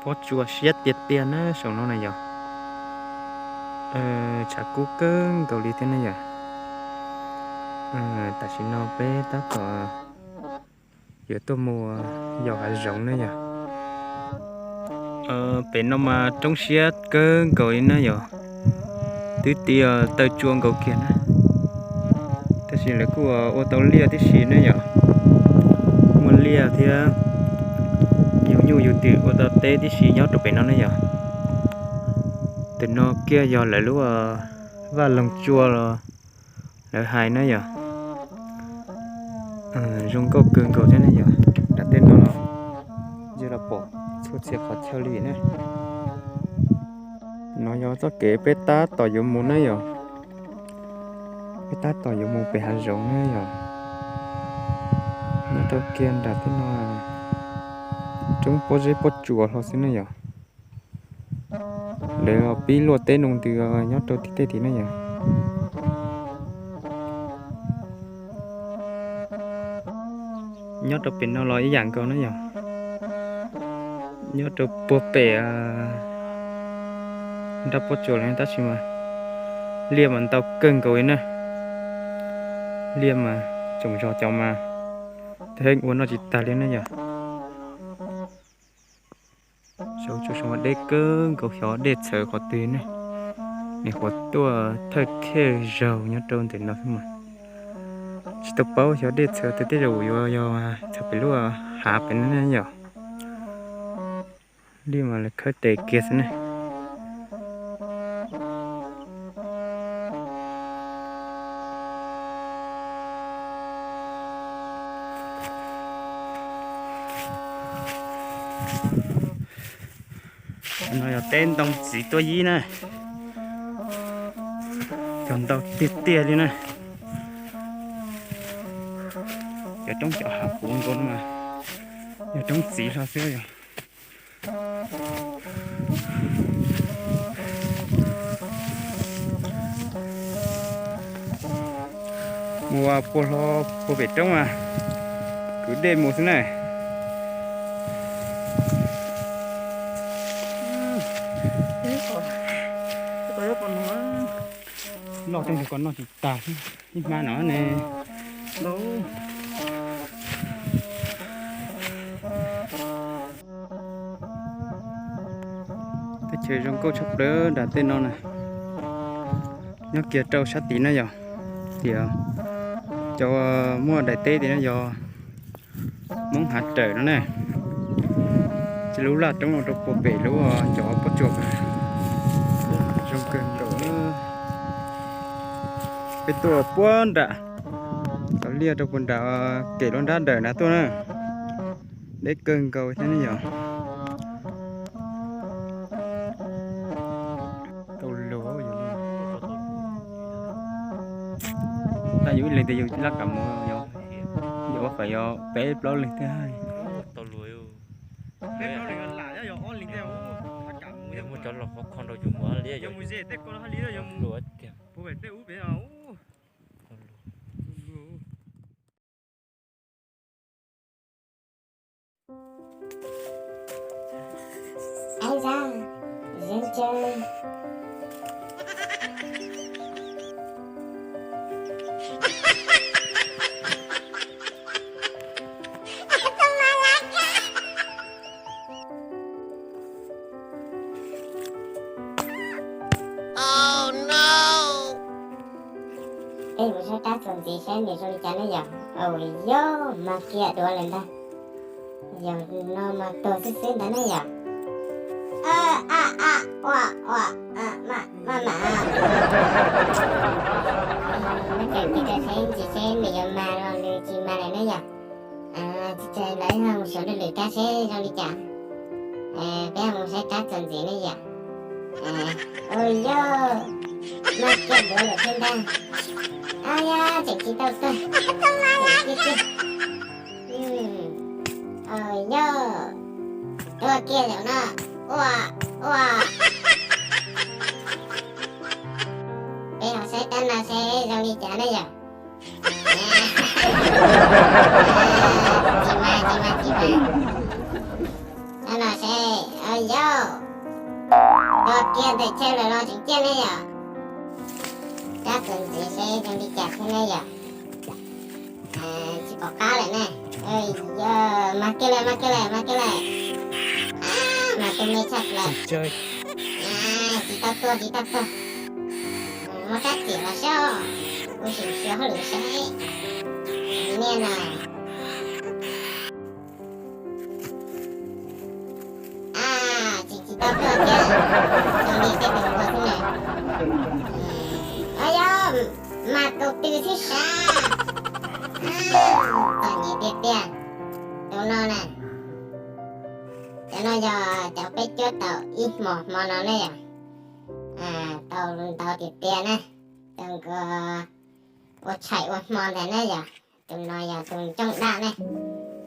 Pob tsuas siab tiag tiag na saum no na yom. Tshav kub kawg nkaus li thiab na yom. Tam sim no peb tab tom yuav tuaj mus yos hav zoov na yom. Pem no mas roob siab kawg nkaus li na yom. Twb ti taw tsua nkaus kiag na. Tab sis lawv kuj ua tau liaj tib si na yom. Muaj liaj thiab yus nyuj yus twm ua tau teb tib si nyob rau pem no na yom. Tus no kiag yog lawv lub vaj loog tsua los lawv hais na yom. Zoo nkauj kawg nkaus thiab ne yom. Nram tej no los yog los pom txhua txhia qhov chaw li na. No yog txoj kev peb tab tom yuav mus na yom. Peb tab tom yuav mus pem hav zoov na yom. Nyob rau kiag nram tej no roob pob zeb pob tsuas hlo xwb na yom. Lawv pib luaj teb noo ntws nyob rau tim tej tid na yom. Nyob rau pem no los ib yam nkaus na yom. Nyob rau puag pem nrab pob tsuas lawm tab sis mas liaj mas ntau kawg nkaus li na. Liaj mas tsoom zos cov mas heev ua noj tsis tag li na yom. Saum tsuas deb kawg nkaus, xyov dej txhawv qhov twg ne. Nim qhuav tuaj thawj thawj zaug nyob rau ntawm no xwb mas tsis tau paub xyov dej txhawv twg, tej zaum yuav yog txhawv pem lub hav pem no yom. Liaj mas lawv khawb tes kiag xwb ne. No yog teb ntoo txiv tuaj yib na. Cog ntau tiag tiag li na. Cov roob cov hav puv nkaus no mas yog roob txiv hlo xwb yom. Mus puag hlo puag pem roob mas kwv dej mus xwb na. Loj tej ntug ko noj tsis tag, ib hma no ne. Teb chaws zoo nkauj tshaj plaws nram tej no na. Nyob kiag rau sab tid na yog tias cov muaj daim teb tid no yog Hmoob Hav Rawm no ne. Ces lub laj roob no rau puag pem lub cov pob tsuas zoo kawg nkaus. Peb tuaj puag nram cov liaj rau puag nram kem lub nrab dawm na tuaj na. Deb kawg nkaus thiab ne yog. Tau lus, tab yus ib leeg tias yus laj kam mus, yus ua kom yog peb plaub leeg thiab. Muaj cov los qhov kho rau yus mus li, yus mus ze tej ko haj li, yus mus luas tiag. Peb mus saib rab txuas ntxiv saib nws zoo li cas ne yom. Au yog, mas kiag duav lawm ntag. Yog no mas tuag xwb xwb ntag ne yom. A a a, ua ua, maj mam. Muab tseem tig rau seb ntsis seb nws yuav mas los nws tsis mas lawm ne yom. Tsis txawm ntawd ho mus xyuas lwm lwm kab seb zoo li cas. Peb mus saib rab txuas ntxiv ne yom. Au yog, maj kiag duav lawm thiab ntag. Au yog, tseem tsis tau tuag. Au yog, tuag kiag zaum no. Ua ua. Peb ho saib rab no seb zoo li cas ne yom. Tsis mas, tsis mas, tsis mas. Rab no seb, au yog. Kiag ntawm chaw lawm los tseem ciaj ne yom. Rab txuas ntxiv seb zoo li cas thiab ne yom. Tsis pom qab lawm ne. Mas kiag lawm, mas kiag lawm, mas kiag lawm. Mas tus me tshaj plaws. Tsis tau tuag, tsis tau tuag. Muab rab riam los saib, kuv sim xyuas hauj lwm saib. Niaj na. Tseem tsis tau tuag thiab. Zoo li tej tus npua xwb na. Au yog, mas tus twg xwb sav. Txom nyem tiag tiag. Tus no na, cov no yog cov peb cuab tau ib hmo hmo no ne yom. Tau ntau tiag tiag na. Tau nkaus ua tshais ua hmo ntag ne yom. Tus no yog tus ntsooj daj ne,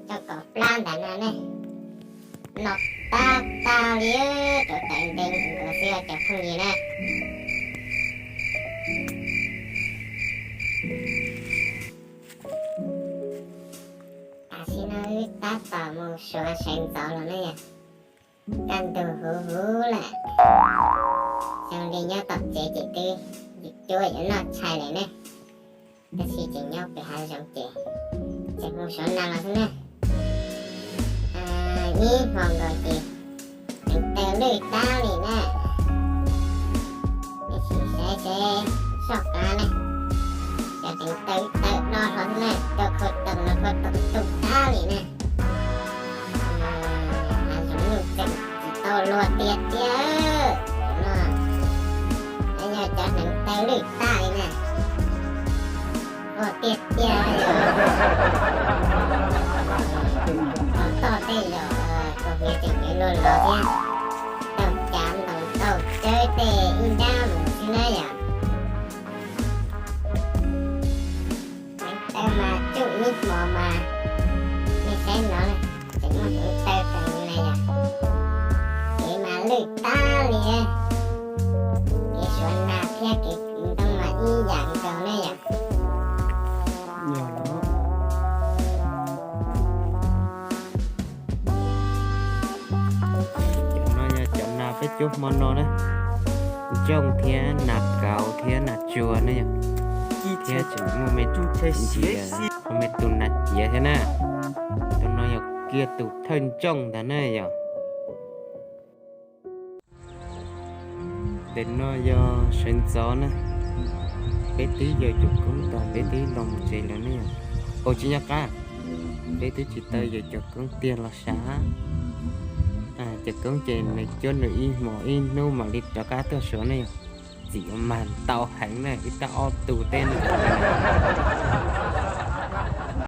ntsooj kaum plab ntag no ne. No tag tag li, rau tawv ntev nkaus xwb cov phooj ywg na. Tam sim no wb tab tom mus suav sawv ntxov los ne yom. Kaj ntug huv huv lawm, zoo li nyob tom tsev ces twb cuab yuav noj tshais lawm ne. Tab sis tseem nyob pem hav zoov ces tseem mus suav nas los xwb na. Ib hmo nkaus ces teev taw lwj tag li na. Tab sis saib seb soj qab ne, cov teev taw tawm do hlo xwb na, rau khau toom los khau toom tu tag li na. Hav zoov nuj tseem tsis tau luag tiag tiag no. Yog cov hneev taw lwj tag li na. Luag tiag tiag yog tau toj tej zaum tus hniav tseem yuav luag los thiab. Tau cav ntoos tau tsawb tej ib nrab mus xwb na yom. Teev taw mas tsuj ib hmo mas, nej saib no, tseem muaj hneev taw teev na yom. Kev mas lwj tag li, kev suav nas thiab kev ntoo mas ib yam nkaus ne yom. Cov no yog cov nas peb cuab hmo no na, ntsooj thiab nas kauv thiab nas tsuag ne yom. Thiab tseem muaj me ntsis, muaj me tus nas ciav thiab na. Tus no yog kiag tus thawj ntsooj ntag na yom. Ntawm no yog sawv ntxov na, peb twb yawg cuam koob tag peb twb los mus tsev lawm ne yom. Ua tsis nyob qab, peb twb tsis tau yawg cuam koob tiag los sav. Cuam koob ces nws cuab nws ib hmos ib hnub mam li rov qab tuaj suav ne yom. Txim ua mag ntau heev na, ib tag ob tug tej no.